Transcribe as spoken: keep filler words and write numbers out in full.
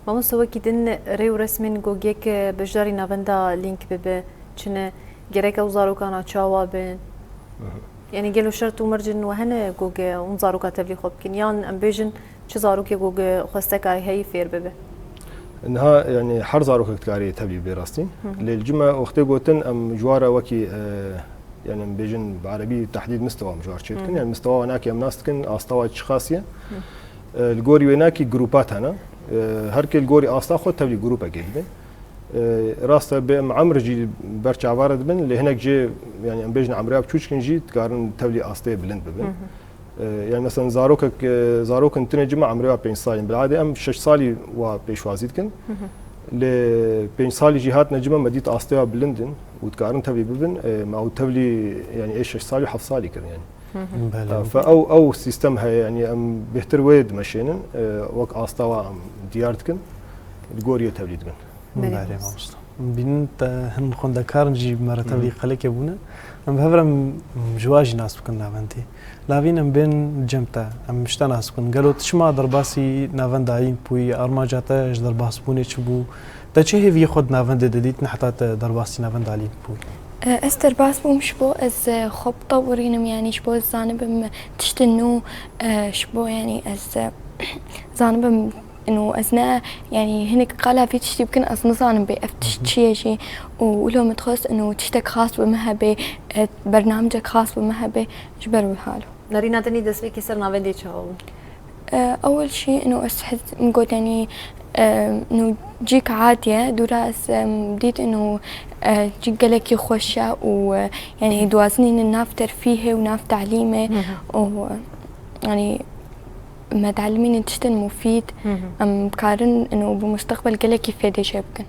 Mamoste, wekî din rê û resmên gogê ke beşdarî navenda lînk bibe, çi ne, gerek ew zarokana çawa bin? Yanî gelo şert û mercên we hene gogê hûn zaroka tevlî xwe bikin? Yan em bêjin çi zarokê gogê xwestekay heyî fêr bibe? Niha, yanî her zarokek dikarî tevlî bê rastî. Lê li cima wextê gotin em ji wara wekî, e, yanî em bêjin bi erebî tehdîd mistewa em ji war çêdikin. Yanî mistewa we nakê em nas dikin, asta we çi xasiye. E, li gorî wênakî grûpat hene. E, her kê li gorî asta xwe tevlî grûpekê dibe. E, rast e, bê em emr jî ber çavare dibin, lê hinek jê, yanî em bêjin emrê biçûçkin jî dikarin tevlî astê bilind bibin. E, yanî mesela zarokek, e, zarok in tune cima emrê wa pênc salî in. Biladê em şeş salî wa pêşwazî dikin. Lê pênc salî jî hatine cima me dît astê wa bilind in û dikarin tevlî bibin. E, me ew tevlî, yanî ê şeş salî û heft salî kirin yanî. Belê. Fe ew, ew sîstem heye, yanî em bêhtir wê dimeşênin, e, wek asta wa em diyar dikin, li gorî wê tevlî dibin. Belê, Belê, mamoste. Em bînin te hin xwendekarin jî bi me re tevlî xelekê bûne. Em bi hev re em ji wa jî nas bikin navendê. Lavîn em bên cem te, em ji te nas bikin. Gelo tu çima derbasî navenda Alîn bûyî, armanca te ji derbasbûnê çi bû? Te çi hêviyê xwe di navendê de dîtin heta te derbasî navenda Alîn bûyî? E, ez derbas bûm ji bo ez, e, xwe bitewirînim, yanî ji bo ez zanibim tiştên nû, e, ji bo, yanî ez, e, zanibim ino ez ne, yanî hinek qala vî tiştî bikin, ez nizanim bê ev tişt çi ye jî. Û wilo min dixwest ino tiştek xas bi min hebe, e, bernamecek xas bi min hebe, ji ber wî halo. Nerîna te nî destpêkê ser navendê çawa bû? E, ewil jî ino ez hez, min got, yanî, e, ino cîk adiye, dûra ez, e, dît ino, e, cîk gelekî xweş e û, e, yanî diwazinînin nav terfîhê û nav telîmê û, e, yanî me dielmînin tiştên mufîd, em karin ino bi mustaqbel gelekî fêdê jê bikin.